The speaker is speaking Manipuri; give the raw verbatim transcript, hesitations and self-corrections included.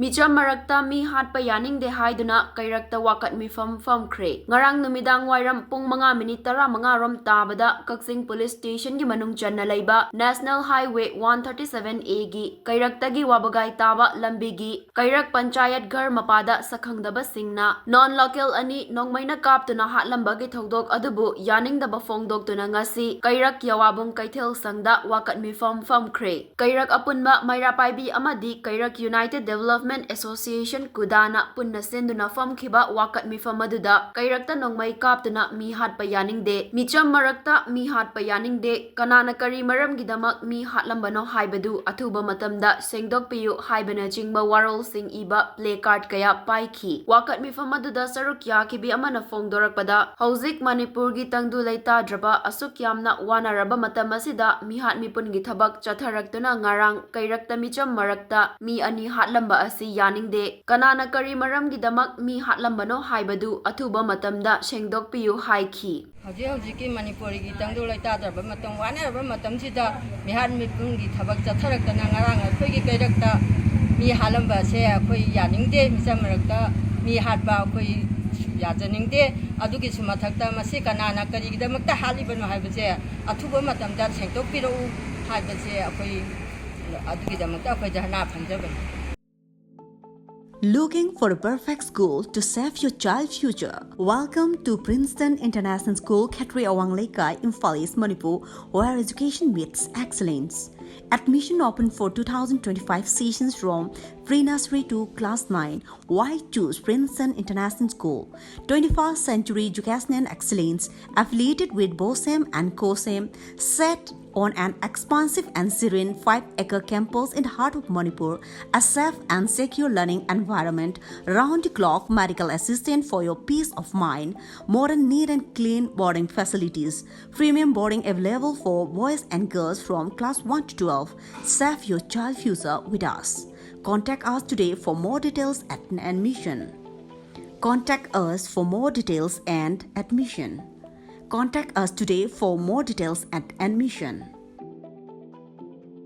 ꯃꯤꯆꯝ ꯃꯔꯛꯇ ꯃꯤ ꯍꯥꯠꯄ ꯌꯥꯅꯤꯡꯗꯦ ꯍꯥꯏꯗꯨꯅ ꯀꯩꯔꯛꯇ ꯋꯥꯀꯠ ꯃꯤꯐꯝ ꯐꯝꯈ꯭ꯔꯦ꯫ ꯉꯔꯥꯡ ꯅꯨꯃꯤꯗꯥꯡ ꯋꯥꯏꯔꯝ ꯄꯨꯡ ꯃꯉꯥ ꯃꯤꯅꯤꯠ ꯇꯔꯥꯃꯉꯥ ꯔꯣꯝ ꯇꯥꯕꯗ ꯀꯛꯆꯤꯡ ꯄꯨꯂꯤꯁ ꯁ꯭ꯇꯦꯁꯟꯒꯤ ꯃꯅꯨꯡ ꯆꯟꯅ ꯂꯩꯕ National Highway one thirty seven A ꯒꯤ ꯀꯩꯔꯛꯇꯒꯤ ꯋꯥꯕꯒꯥꯏ ꯇꯥꯕ ꯂꯝꯕꯤꯒꯤ ꯀꯩꯔꯛ ꯄꯟꯆꯥꯌꯠ ꯘꯔ ꯃꯄꯥꯗ ꯁꯛꯈꯪꯗꯕꯁꯤꯡꯅ non local ꯑꯅꯤ ꯅꯣꯡꯃꯩꯅ ꯀꯥꯞꯇꯨꯅ ꯍꯥꯠꯂꯝꯕꯒꯤ ꯊꯧꯗꯣꯛ ꯑꯗꯨꯕꯨ ꯌꯥꯅꯤꯡꯗꯕ ꯐꯣꯡꯗꯣꯛꯇꯨꯅ ꯉꯁꯤ ꯀꯩꯔꯛ ꯌꯥꯋꯥꯕꯨꯡ ꯀꯩꯊꯦꯜ ꯁꯪꯗ ꯋꯥꯀꯠ ꯃꯤꯐꯝ ꯐꯝꯈ꯭ꯔꯦ꯫ ꯀꯩꯔꯛ ꯑꯄꯨꯟꯕ ꯃꯩꯔꯥ ꯄꯥꯏꯕꯤ ꯑꯃꯗꯤ ꯀꯩꯔꯛ United Development Association, ꯀꯨꯗꯥꯅ ꯄꯨꯟꯅ ꯁꯤꯟꯗꯨꯅ ꯐꯝꯈꯤꯕ ꯋꯥꯀꯠ ꯃꯤꯐꯝ ꯑꯗꯨꯗ ꯀꯩꯔꯛꯇ ꯅꯣꯡꯃꯩ ꯀꯥꯞꯇꯨꯅ ꯃꯤ ꯍꯥꯠꯄ ꯌꯥꯅꯤꯡꯗꯦ, ꯃꯤꯆꯝ ꯃꯔꯛꯇ ꯃꯤ ꯍꯥꯠꯄ ꯌꯥꯅꯤꯡꯗꯦ, ꯀꯅꯥꯅ ꯀꯔꯤ ꯃꯔꯝꯒꯤꯗꯃꯛ ꯃꯤ ꯍꯥꯠꯂꯝꯕꯅꯣ ꯍꯥꯏꯕꯗꯨ ꯑꯊꯨꯕ ꯃꯇꯝꯗ ꯁꯦꯡꯗꯣꯛꯄꯤꯌꯨ ꯍꯥꯏꯕꯅꯆꯤꯡꯕ ꯋꯥꯔꯣꯜꯁꯤꯡ ꯏꯕ placard ꯀꯌꯥ ꯄꯥꯏꯈꯤ꯫ ꯋꯥꯀꯠ ꯃꯤꯐꯝ ꯑꯗꯨꯗ ꯁꯔꯨꯛ ꯌꯥꯈꯤꯕꯤ ꯑꯃꯅ ꯐꯣꯡꯗꯣꯔꯛꯄꯗ, ꯍꯧꯖꯤꯛ ꯃꯅꯤꯄꯨꯔꯒꯤ ꯇꯪꯗꯨ ꯂꯩꯇꯥꯗ꯭ꯔꯕ ꯑꯁꯨꯛ ꯌꯥꯝꯅ ꯋꯥꯅꯔꯕ ꯃꯇꯝ ꯑꯁꯤꯗ ꯃꯤꯍꯥꯠ ꯃꯤꯄꯨꯟꯒꯤ ꯊꯕꯛ ꯆꯠꯊꯔꯛꯇꯨꯅ ꯉꯔꯥꯡ ꯀꯩꯔꯛꯇ ꯃꯤꯆꯝ ꯃꯔꯛꯇ ꯃꯤ ꯑꯅꯤ ꯍꯥꯠꯂꯝꯕ ꯑꯁꯤ ꯌꯥꯅꯤꯡꯗꯦ꯫ ꯀꯅꯥꯅ ꯀꯔꯤ ꯃꯔꯝꯒꯤꯗꯃꯛ ꯃꯤ ꯍꯥꯠꯂꯝꯕꯅꯣ ꯍꯥꯏꯕꯗꯨ ꯑꯊꯨꯕ ꯃꯇꯝꯗ ꯁꯦꯡꯗꯣꯛꯄꯤꯌꯨ ꯍꯥꯏꯈꯤ꯫ ꯍꯧꯖꯤꯛ ꯍꯧꯖꯤꯛꯀꯤ ꯃꯅꯤꯄꯨꯔꯒꯤ ꯇꯪꯗꯨ ꯂꯩꯇꯥꯗ꯭ꯔꯕ ꯃꯇꯝ, ꯋꯥꯅꯔꯕ ꯃꯇꯝꯁꯤꯗ ꯃꯤꯍꯥꯠ ꯃꯤꯄꯨꯟꯒꯤ ꯊꯕꯛ ꯆꯠꯊꯔꯛꯇꯅ ꯉꯔꯥꯡ ꯑꯩꯈꯣꯏꯒꯤ ꯀꯩꯔꯛꯇ ꯃꯤ ꯍꯥꯠꯂꯝꯕ ꯑꯁꯦ ꯑꯩꯈꯣꯏ ꯌꯥꯅꯤꯡꯗꯦ꯫ ꯃꯤꯆꯝ ꯃꯔꯛꯇ ꯃꯤ ꯍꯥꯠꯄ ꯑꯩꯈꯣꯏ ꯌꯥꯖꯅꯤꯡꯗꯦ꯫ ꯑꯗꯨꯒꯤꯁꯨ ꯃꯊꯛꯇ ꯃꯁꯤ ꯀꯅꯥꯅ ꯀꯔꯤꯒꯤꯗꯃꯛꯇ ꯍꯥꯠꯂꯤꯕꯅꯣ ꯍꯥꯏꯕꯁꯦ ꯑꯊꯨꯕ ꯃꯇꯝꯗ ꯁꯦꯡꯗꯣꯛꯄꯤꯔꯛꯎ ꯍꯥꯏꯕꯁꯦ ꯑꯩꯈꯣꯏ ꯑꯗꯨꯒꯤꯗꯃꯛꯇ ꯑꯩꯈꯣꯏ ꯙꯔꯅꯥ ꯐꯝꯖꯕꯅꯤ꯫ Looking for a perfect school to save your child future? Welcome to Princeton International School, Khetri Awang Leikai, Imphal East, Manipur, where education meets excellence. Admission open for two thousand twenty-five sessions from pre-nursery to class nine. Why choose Princeton International School? twenty-first century educational excellence, affiliated with BOSEM and COSEM, set on an expansive and serene five-acre campus in the heart of Manipur, a safe and secure learning environment, round-the-clock medical assistance for your peace of mind, modern, neat and clean boarding facilities, premium boarding available for boys and girls from class one to twelve. Save your child future with us. Contact us today for more details and admission. Contact us for more details and admission. Contact us today for more details and admission.